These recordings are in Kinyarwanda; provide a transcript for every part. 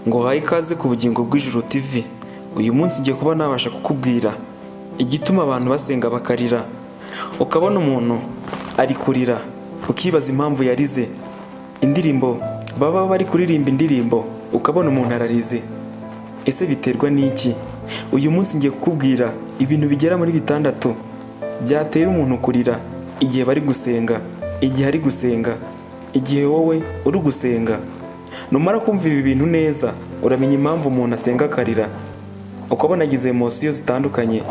Nguhaye ikaze ku Bugingo bw'Ijuru TV. Uyu munsi ngiye kuba nabasha kukubwira igituma abantu basenga bakarira. Ukabona umuntu ari kurira, ukibaza impamvu yarize. Indirimbo baba bari kuririmba indirimbo, ukabona umuntu ararize. Ese biterwa n'iki? Uyu munsi ngiye kukubwira ibintu bigera muri bitandatu byatera umuntu kurira igihe bari gusenga, igihe ari gusenga, igihe wowe uri gusenga. Numara kumva ibi bintu neza, uramenya impamvu umuntu asenga akarira, ukabona agize emotion zitandukanye.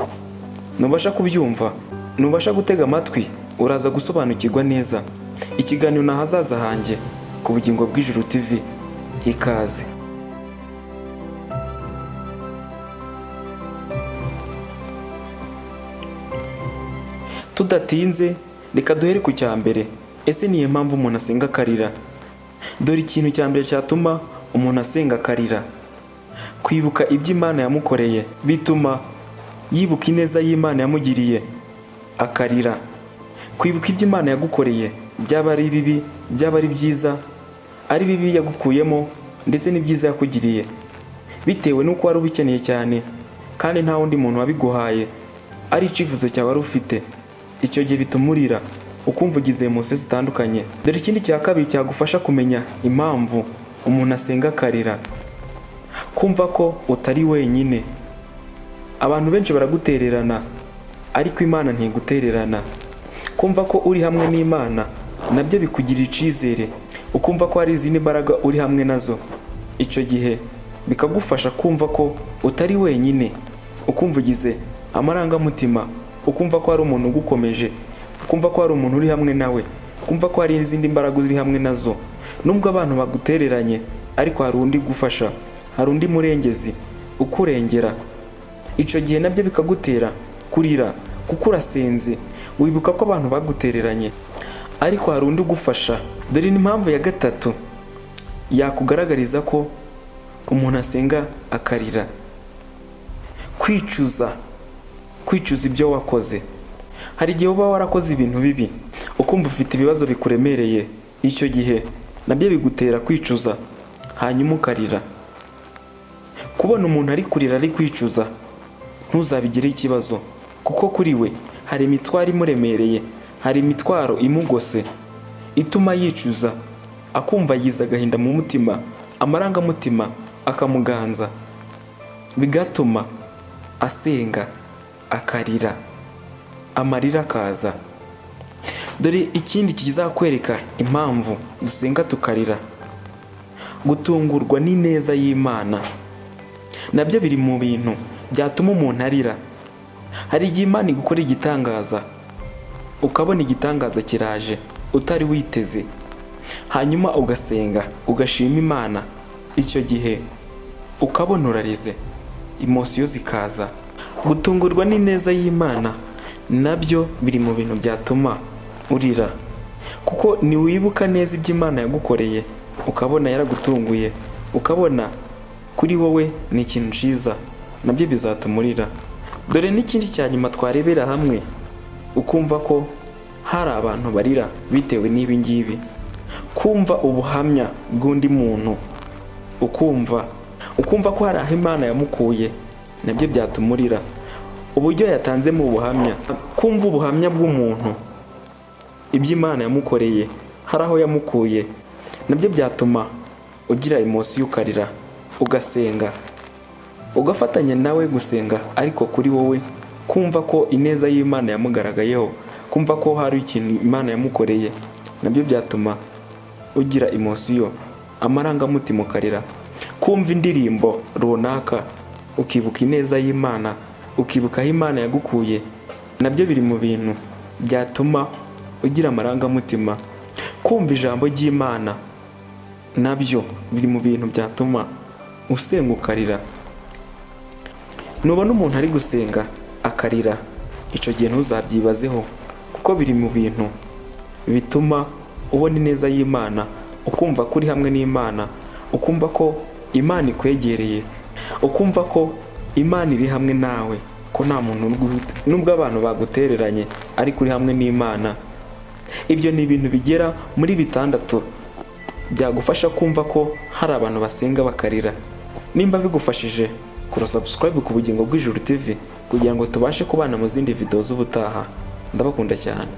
Nubasha kubyumva, nubasha gutega amatwi, uraza gusobanukirwa neza. Ikiganiro ni Ahazaza Hanjye ku Bugingo bw'Ijuru TV. Ikaze. Tudatinze, reka duhere ku cya mbere. Ese niyo mpamvu umuntu asenga akarira? Dore ikintu cya mbere cyatuma umuntu asenga akarira: kwibuka ibyo Imana yamukoreye. Bituma yibuka ineza y'Imana yamugiriye, akarira. Kwibuka ibyo Imana yagukoreye, byaba ari bibi, byaba ari byiza, ari bibi yagukuyemo ndetse n'ibyiza yakugiriye, bitewe n'uko wari ubikeneye cyane kandi nta wundi muntu wabiguhaye, ari icyifuzo cyawe wari ufite. Icyo gihe bituma urira, ukumva ugize emotion zitandukanye. Dore ikindi cya kabiri cyagufasha kumenya impamvu umuntu asenga akarira: kumva ko utari wenyine. Abantu benshi baragutererana, ariko Imana ntigutererana. Kumva ko uri hamwe n'Imana nabyo bikugirira icyizere, ukumva ko hari izindi mbaraga uri hamwe nazo. Icyo gihe bikagufasha kumva ko utari wenyine, ukumva ugize amarangamutima, ukumva ko hari umuntu ugukomeje, ukumva ko hari umuntu uri hamwe nawe, ukumva ko hari izindi mbaraga uri hamwe nazo. Nubwo abantu bagutereranye, ariko hari undi ugufasha, hari undi murengezi ukurengera. Icyo gihe nabyo bikagutera kurira, kuko urasenze, wibuka ko abantu bagutereranye, ariko hari undi ugufasha. Dore ni impamvu ya gatatu yakugaragariza ko umuntu asenga akarira: kwicuza, kwicuza ibyo wakoze. Hari igihe uba warakoze ibintu bibi, ukumva ufite ibibazo bikuremereye. Icyo gihe nabyo bigutera kwicuza, hanyuma ukarira. Kubona umuntu ari kurira ari kwicuza, ntuzabigireho ikibazo, kuko kuri we hari imitwaro imuremereye, hari imitwaro imugose ituma yicuza, akumva agize agahinda mu mutima, amarangamutima akamuganza, bigatuma asenga akarira, amarira akaza. Dore ikindi kizakwereka impamvu dusenga tukarira: gutungurwa n'ineza y'Imana. Nabyo biri mu bintu byatuma umuntu arira. Hari igihe Imana igukora igitangaza, ukabona igitangaza kiraje utari witeze, hanyuma ugasenga, ugashima Imana. Icyo gihe ukabona urarize, emotion zikaza. Gutungurwa n'ineza y'Imana nabyo biri mu bintu byatuma urira, kuko ntiwibuka neza ibyo Imana yagukoreye, ukabona yaragutunguye, ukabona kuri wowe ni ikintu cyiza, nabyo bizatuma urira. Dore n'ikindi cya nyuma twarebera hamwe, ukumva ko hari abantu barira bitewe n'ibi ngibi: kumva ubuhamya bw'undi muntu, ukumva ko hari aho Imana yamukuye, nabyo byatuma urira. Uburyo yatanzemo ubuhamya, kumva ubuhamya bw'umuntu, ibyo Imana yamukoreye, hari aho yamukuye, nabyo byatuma ugira emotion, ukarira, ugasenga, ugafatanya nawe gusenga. Ariko kuri wowe kumva ko ineza y'Imana yamugaragayeho, kumva ko hari ikintu Imana yamukoreye, nabyo byatuma ugira emotion, amarangamutima, ukarira. Kumva indirimbo runaka, ukibuka ineza y'Imana, ukibuka aho Imana yagukuye, nabyo biri mu bintu byatuma ugira amarangamutima. Kumva ijambo ry'Imana nabyo biri mu bintu byatuma usenga ukarira. Nubona umuntu ari gusenga akarira, icyo gihe ntuzabyibazeho, kuko biri mu bintu bituma ubona ineza y'Imana, ukumva ko uri hamwe n'Imana, ukumva ko Imana ikwegereye, ukumva ko Imana iri hamwe nawe, ko nta muntu, nubwo abantu bagutereranye, ariko uri hamwe n'Imana. Ibyo ni ibintu bigera muri bitandatu byagufasha kumva ko hari abantu basenga bakarira. Nimba bigufashije, kora subscribe ku Bugingo bw'Ijuru TV kugira ngo tubashe kubana mu zindi video z'ubutaha. Ndabakunda cyane.